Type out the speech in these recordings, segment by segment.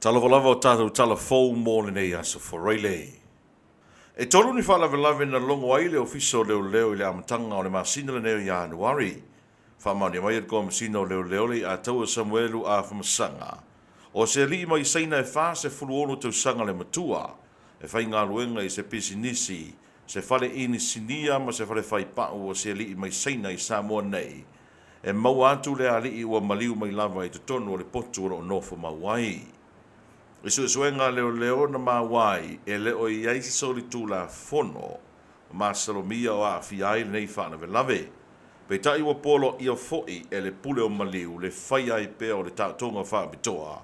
Talofa lava o tatou tala fou mo lenei aso Faraile. E tolu ni faalavelave na logo ai le Ofisa o Leoleo i le amataga o le masina lenei o Ianuari. Faamaonia mai e le Komesina o Leoleo le Ataua Samuelu Afamasaga, o se alii mai Saina e 46 tausaga le matua, e faigaluega i se pisinisi, se fale inisinia ma se fale faipau o se alii mai Saina i Samoa nei, e maua atu le alii ua maliu mai lava i totonu o le potu o lo o nofo mau ai. I suesuega a leoleo na maua ai, e le o i ai se solitulafono masalomia o aafia ai lenei faalavelave. Peitai ua poloaia foi e le pule o maliu le faia ai pea o le taotoga faapitoa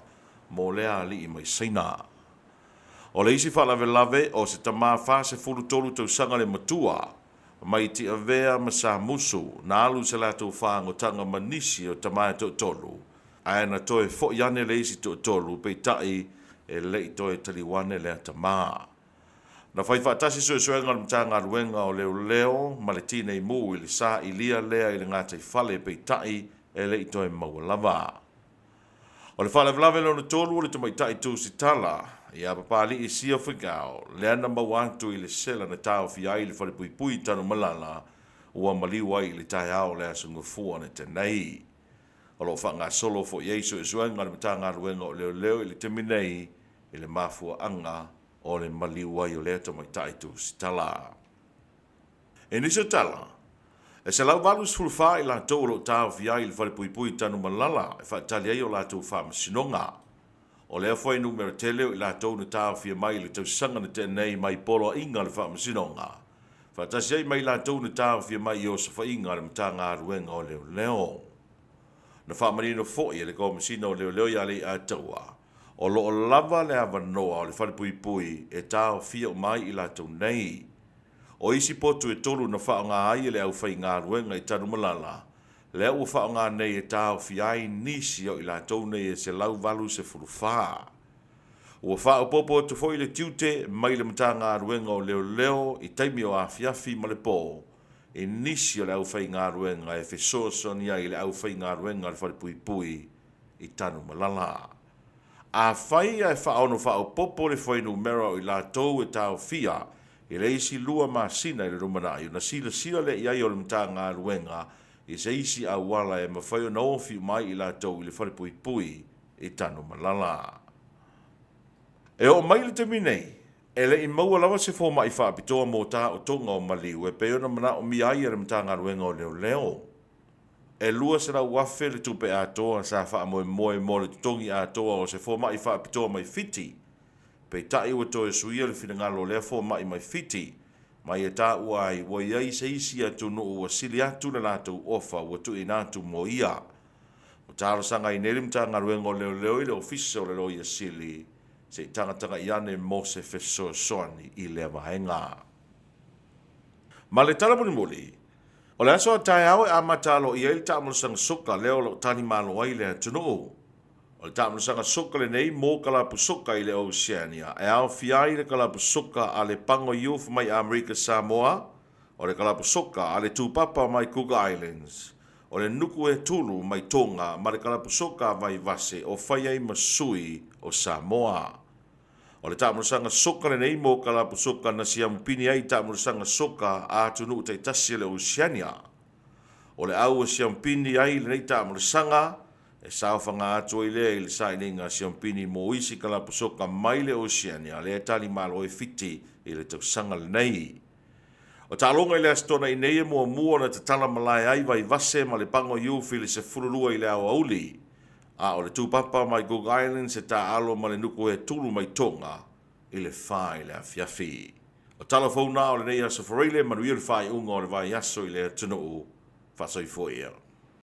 mo lea alii mai Saina. O le isi faalavelave o se tamā 43 tausaga le matua mai Tiavea ma Samusu na alu i se latou faagotaga ma nisi o tama e toatolu, ae na toe foi ane le isi toatolu, peitai e le i toe taliu ane lea tamā. Na fai faatasi suesuega a le Matagaluega o Leoleo ma le Tinei Mu i le sailia lea i le gataifale, peitai e le i toe maua lava. O le faalavelave lona tolu o le tamaitai tusitala ia Papali'i Siafigao, lea na maua atu i le sela na taofia ai le falepuipui i Tanumalala, ua maliu ai i le taeao o le Aso Gafua na tea nei. O lo o faagasolo foi ai suesuega a le Matagaluega o Leoleo i le taimi nei i le mafuaaga o le maliu ai o lea tamaitai tusitala. I nisi o tala, e 184 i latou o lo o taofia ai i le falepuipui i Tanumalala e faatali ai o latou faamasinoga. O lea fuainumera tele o i latou na taofia mai i le tausaga na tea nei mai poloaiga a le faamasinoga, faatasi ai ma i latou na taofia mai i osofaiga a le Matagaluega o Leoleo. Na faamanino foi e le Komesina o Leoleo ia Leiataua, o lo o lava le avanoa o le falepuipui e taofia uma ai i latou nei. O isi potu e tolu na faaaoga ai e le aufaigaluega i Tanumalala, lea ua faaaoga nei e taofia ai nisi o i latou nei e 184. Ua faaopoopo atu foi le tiute mai le Matagaluega o Leoleo i taimi o afiafi ma le po i nisi o le aufaigaluega e fesoasoani ai i le aufaigaluega a le falepuipui i Tanumalala. Afai ae faaono faaopoopo le fuainumera o i latou e taofia i le isi lua masina i le lumanai, ona silasila lea i ai o le Matagaluega i se isi auala e mafai ona ofi uma ai i latou i le falepuipui i Tanumalala. E oo mai le taimi nei, e le i maua lava se fomai faapitoa mo taotoga o maliu e pei ona manaomia ai e le Matagaluega o Leoleo. E 200,000 le tupe atoa sa faamoemoe mo le totogi atoa o se fomai faapitoa mai Fiti, peitai ua toe suia le finagalo o lea fomai mai Fiti, ma ia taua ai ua i ai se isi atunuu ua sili atu le latou ofa ua tuuina atu mo ia. Ua talosaga ai nei le Matagaluega o Leoleo i le Ofisa o le Loia Sili se i tagatagai ane mo se fesoasoani i lea vaega. Ma le tala mulimuli, o le aso a taeao e amata aloaia ai le taamolosaga soka lea o lo o talimalo ai le atunuu. O le taamolosaga soka lenei mo kalapu soka i le Oceania e aofia ai le kalapu soka a le Pago Youth mai Amerika Samoa, o le kalapu soka a le Tupapa mai Cook Islands, o le Nuku e Tulu mai Tonga ma le kalapu soka a Vaivase o fai ai ma sui o Samoa. O le taamolosaga soka lenei mo kalapu soka na siamupini ai i taamolosaga soka a atunuu taitasi o le Oceania. O le au e siamupini ai lenei taamolosaga e saofaga atu ai lea i le sailiga a siamupini mo isi kalapu soka mai le Oceania lea e talimalo ai Fiti i le tausaga lenei. O taaloga i le Aso Toonai nei e muamua ona tatala malae ai Vaivase ma le Pago Youth i le 12 i le aoauli, a o le Tupapa mai Cook Islands e taaalo ma le Nukuhetulu mai Tonga i le 4 i le afiafi. O tala fou na o lenei aso Faraile, manuia le faaiuga o le vaiaso i le atunuu. Faasoifua ia.